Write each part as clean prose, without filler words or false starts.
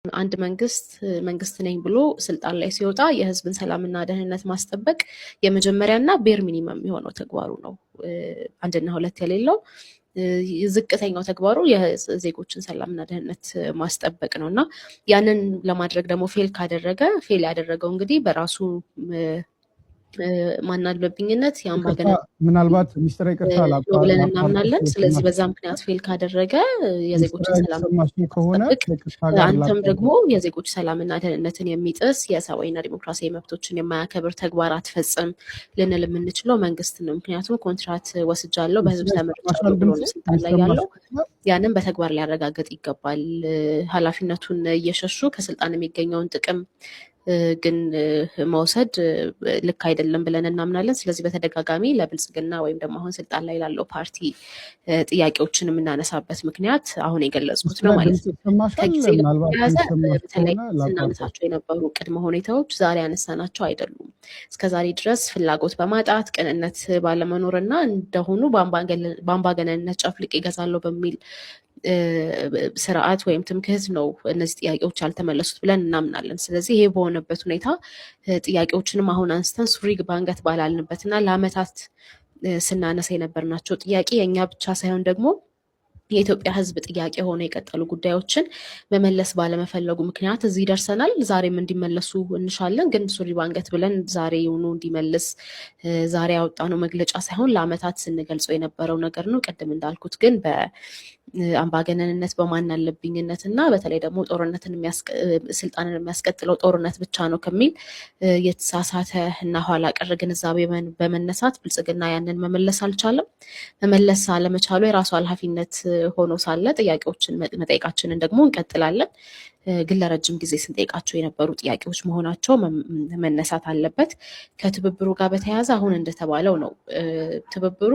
አንድ መንግስት መንግስት ነኝ ብሎ ስልጣን ላይ ሲወጣ የህዝብን ሰላምና ደህንነት ማስጠበቅ የመጀመሪያና bare minimum የሚሆነው ተግባሩ ነው። አንድና ሁለት የሌለው ዝቅተኛው ተግባሩ የዜጎችን ሰላምና ደህንነት ማስጠበቅ ነው። እና ያንን ለማድረግ ደግሞ fail ካደረገ፣ fail ያደረገው እንግዲህ በራሱ ማናለብኝነት የአምባገነን ምናልባት ሚስጥር ይቅርታ ነው ብለን እናምናለን። ስለዚህ በዛ ምክንያት fail ካደረገ የዜጎችን ሰላም ከሆነ አንተም ደግሞ የዜጎች ሰላምና ደህንነትን የሚጥስ፣ የሰብአዊና ዲሞክራሲያዊ መብቶችን የማያከብር ተግባር አትፈጽም ልንል የምንችለው መንግስት ነው። ምክንያቱም ኮንትራት ወስጃለሁ፣ በህዝብ ተመርጫለሁ ብሎ ነው ስልጣን ላይ ያለው። ያንን በተግባር ሊያረጋግጥ ይገባል። ኃላፊነቱን እየሸሹ ከስልጣን የሚገኘውን ጥቅም ግን መውሰድ ልክ አይደለም ብለን እናምናለን። ስለዚህ በተደጋጋሚ ለብልጽግና ወይም ደግሞ አሁን ስልጣን ላይ ላለው ፓርቲ ጥያቄዎችን የምናነሳበት ምክንያት አሁን የገለጽኩት ነው ማለት ነው። ከጊዜ ጋር በተያያዘ በተለይ ስናነሳቸው የነበሩ ቅድመ ሁኔታዎች ዛሬ ያነሳናቸው አይደሉም። እስከዛሬ ድረስ ፍላጎት በማጣት፣ ቅንነት ባለመኖር እና እንደሆኑ በአምባገነንነት ጨፍልቅ ይገዛለሁ በሚል ስርዓት ወይም ትምክህት ነው እነዚህ ጥያቄዎች ያልተመለሱት ብለን እናምናለን። ስለዚህ ይሄ በሆነበት ሁኔታ ጥያቄዎችንም አሁን አንስተን ሱሪ በአንገት ባላልንበት እና ለአመታት ስናነሳ የነበርናቸው ጥያቄ የእኛ ብቻ ሳይሆን ደግሞ የኢትዮጵያ ሕዝብ ጥያቄ ሆነው የቀጠሉ ጉዳዮችን መመለስ ባለመፈለጉ ምክንያት እዚህ ደርሰናል። ዛሬም እንዲመለሱ እንሻለን። ግን ሱሪ ባንገት ብለን ዛሬ ይሁኑ እንዲመልስ ዛሬ ያወጣነው መግለጫ ሳይሆን ለአመታት ስንገልጸው የነበረው ነገር ነው። ቅድም እንዳልኩት ግን በአምባገነንነት፣ በማናለብኝነት እና በተለይ ደግሞ ጦርነትን ስልጣንን የሚያስቀጥለው ጦርነት ብቻ ነው ከሚል የተሳሳተ እና ኋላ ቀር ግንዛቤ በመነሳት ብልጽግና ያንን መመለስ አልቻለም። መመለስ አለመቻሉ የራሱ ኃላፊነት ሆኖ ሳለ ጥያቄዎችን መጠየቃችንን ደግሞ እንቀጥላለን። ግን ለረጅም ጊዜ ስንጠይቃቸው የነበሩ ጥያቄዎች መሆናቸው መነሳት አለበት። ከትብብሩ ጋር በተያያዘ አሁን እንደተባለው ነው። ትብብሩ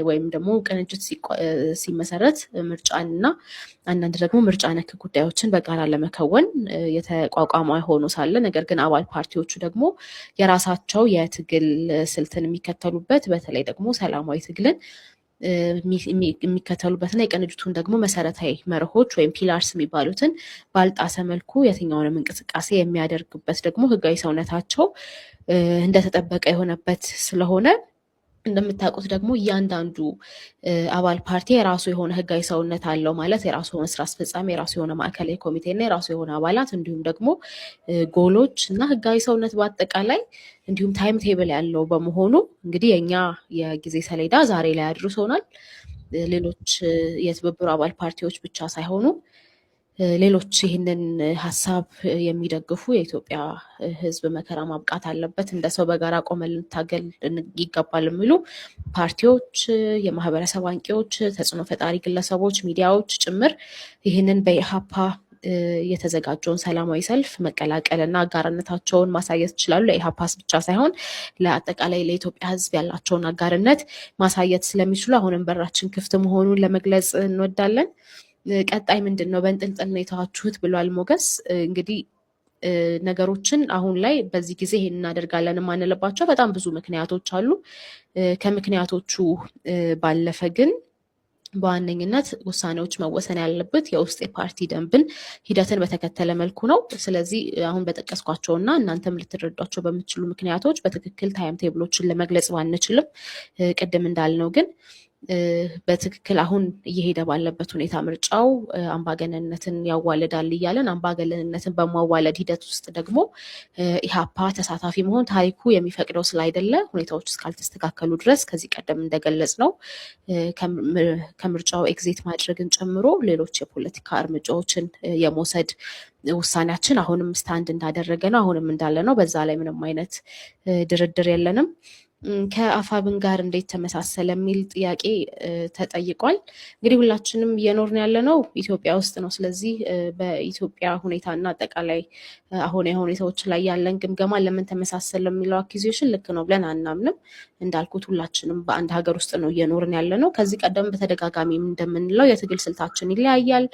ወይም ደግሞ ቅንጅት ሲመሰረት ምርጫንና አንዳንድ ደግሞ ምርጫ ነክ ጉዳዮችን በጋራ ለመከወን የተቋቋመ ሆኖ ሳለ፣ ነገር ግን አባል ፓርቲዎቹ ደግሞ የራሳቸው የትግል ስልትን የሚከተሉበት፣ በተለይ ደግሞ ሰላማዊ ትግልን የሚከተሉበትና የቅንጅቱን ደግሞ መሰረታዊ መርሆች ወይም pillars የሚባሉትን ባልጣሰ መልኩ የትኛውንም እንቅስቃሴ የሚያደርግበት ደግሞ ህጋዊ ሰውነታቸው እንደተጠበቀ የሆነበት ስለሆነ፣ እንደምታውቁት ደግሞ እያንዳንዱ አባል ፓርቲ የራሱ የሆነ ህጋዊ ሰውነት አለው። ማለት የራሱ የሆነ ስራ አስፈጻሚ፣ የራሱ የሆነ ማዕከላዊ ኮሚቴ እና የራሱ የሆነ አባላት እንዲሁም ደግሞ ጎሎች እና ህጋዊ ሰውነት በአጠቃላይ እንዲሁም time table ያለው በመሆኑ እንግዲህ የእኛ የጊዜ ሰሌዳ ዛሬ ላይ አድርሶናል። ሌሎች የትብብሩ አባል ፓርቲዎች ብቻ ሳይሆኑ ሌሎች ይህንን ሀሳብ የሚደግፉ፣ የኢትዮጵያ ሕዝብ መከራ ማብቃት አለበት፣ እንደ ሰው በጋራ ቆመን ልንታገል ይገባል የሚሉ ፓርቲዎች፣ የማህበረሰብ አንቂዎች፣ ተጽዕኖ ፈጣሪ ግለሰቦች፣ ሚዲያዎች ጭምር ይህንን በኢሃፓ የተዘጋጀውን ሰላማዊ ሰልፍ መቀላቀል እና አጋርነታቸውን ማሳየት ይችላሉ። ለኢሃፓስ ብቻ ሳይሆን ለአጠቃላይ ለኢትዮጵያ ሕዝብ ያላቸውን አጋርነት ማሳየት ስለሚችሉ አሁንም በራችን ክፍት መሆኑን ለመግለጽ እንወዳለን። ቀጣይ ምንድን ነው? በእንጥልጥል ነው የተዋችሁት ብሏል ሞገስ። እንግዲህ ነገሮችን አሁን ላይ በዚህ ጊዜ ይሄን እናደርጋለን የማንልባቸው በጣም ብዙ ምክንያቶች አሉ። ከምክንያቶቹ ባለፈ ግን በዋነኝነት ውሳኔዎች መወሰን ያለበት የውስጥ የፓርቲ ደንብን ሂደትን በተከተለ መልኩ ነው። ስለዚህ አሁን በጠቀስኳቸው እና እናንተም ልትረዷቸው በምትችሉ ምክንያቶች በትክክል time table ኦችን ለመግለጽ ባንችልም፣ ቅድም እንዳልነው ግን በትክክል አሁን እየሄደ ባለበት ሁኔታ ምርጫው አምባገነንነትን ያዋልዳል እያለን፣ አምባገነንነትን በማዋለድ ሂደት ውስጥ ደግሞ ኢህአፓ ተሳታፊ መሆን ታሪኩ የሚፈቅደው ስላይደለ፣ ሁኔታዎች እስካልተስተካከሉ ድረስ ከዚህ ቀደም እንደገለጽነው ከምርጫው exit ማድረግን ጨምሮ ሌሎች የፖለቲካ እርምጃዎችን የመውሰድ ውሳኔያችን አሁንም stand እንዳደረገ ነው። አሁንም እንዳለ ነው። በዛ ላይ ምንም አይነት ድርድር የለንም። ከአፋብን ጋር እንዴት ተመሳሰለ የሚል ጥያቄ ተጠይቋል። እንግዲህ ሁላችንም እየኖርን ያለነው ኢትዮጵያ ውስጥ ነው። ስለዚህ በኢትዮጵያ ሁኔታ እና አጠቃላይ አሁን የሁኔታዎች ላይ ያለን ግምገማ ለምን ተመሳሰለ የሚለው accusation ልክ ነው ብለን አናምንም። እንዳልኩት ሁላችንም በአንድ ሀገር ውስጥ ነው እየኖርን ያለነው። ከዚህ ቀደም በተደጋጋሚ እንደምንለው የትግል ስልታችን ይለያያል።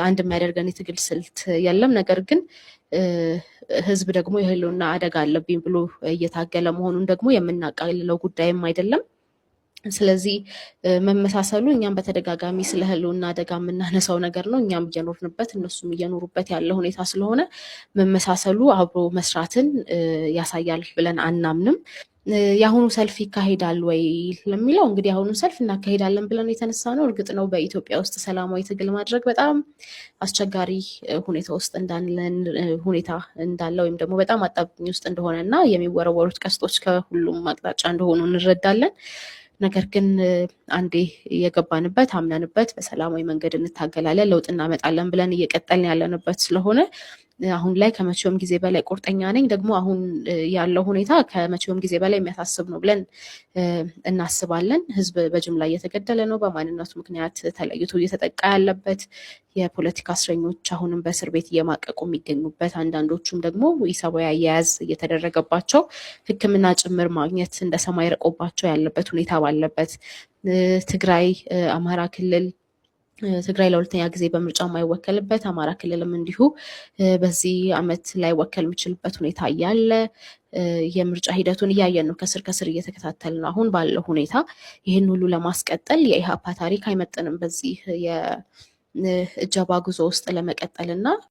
አንድ የሚያደርገን የትግል ስልት የለም። ነገር ግን ህዝብ ደግሞ የህልውና አደጋ አለብኝ ብሎ እየታገለ መሆኑን ደግሞ የምናቃልለው ጉዳይም አይደለም። ስለዚህ መመሳሰሉ እኛም በተደጋጋሚ ስለ ህልውና አደጋ የምናነሳው ነገር ነው። እኛም እየኖርንበት እነሱም እየኖሩበት ያለ ሁኔታ ስለሆነ መመሳሰሉ አብሮ መስራትን ያሳያል ብለን አናምንም። የአሁኑ ሰልፍ ይካሄዳል ወይ ለሚለው፣ እንግዲህ የአሁኑ ሰልፍ እናካሄዳለን ብለን የተነሳ ነው። እርግጥ ነው በኢትዮጵያ ውስጥ ሰላማዊ ትግል ማድረግ በጣም አስቸጋሪ ሁኔታ ውስጥ እንዳለን ሁኔታ እንዳለ ወይም ደግሞ በጣም አጣብቂኝ ውስጥ እንደሆነ እና የሚወረወሩት ቀስቶች ከሁሉም አቅጣጫ እንደሆኑ እንረዳለን። ነገር ግን አንዴ የገባንበት፣ አምነንበት በሰላማዊ መንገድ እንታገላለን፣ ለውጥ እናመጣለን ብለን እየቀጠልን ያለንበት ስለሆነ አሁን ላይ ከመቼውም ጊዜ በላይ ቁርጠኛ ነኝ። ደግሞ አሁን ያለው ሁኔታ ከመቼውም ጊዜ በላይ የሚያሳስብ ነው ብለን እናስባለን። ህዝብ በጅምላ እየተገደለ ነው። በማንነቱ ምክንያት ተለይቶ እየተጠቃ ያለበት፣ የፖለቲካ እስረኞች አሁንም በእስር ቤት እየማቀቁ የሚገኙበት፣ አንዳንዶቹም ደግሞ ኢሰብአዊ አያያዝ እየተደረገባቸው ሕክምና ጭምር ማግኘት እንደ ሰማይ ርቆባቸው ያለበት ሁኔታ ባለበት፣ ትግራይ፣ አማራ ክልል፣ ትግራይ ለሁለተኛ ጊዜ በምርጫ የማይወከልበት፣ አማራ ክልልም እንዲሁ በዚህ ዓመት ላይወከል የሚችልበት ሁኔታ እያለ የምርጫ ሂደቱን እያየን ነው፣ ከስር ከስር እየተከታተል ነው። አሁን ባለው ሁኔታ ይህን ሁሉ ለማስቀጠል የኢህአፓ ታሪክ አይመጥንም በዚህ የእጀባ ጉዞ ውስጥ ለመቀጠል እና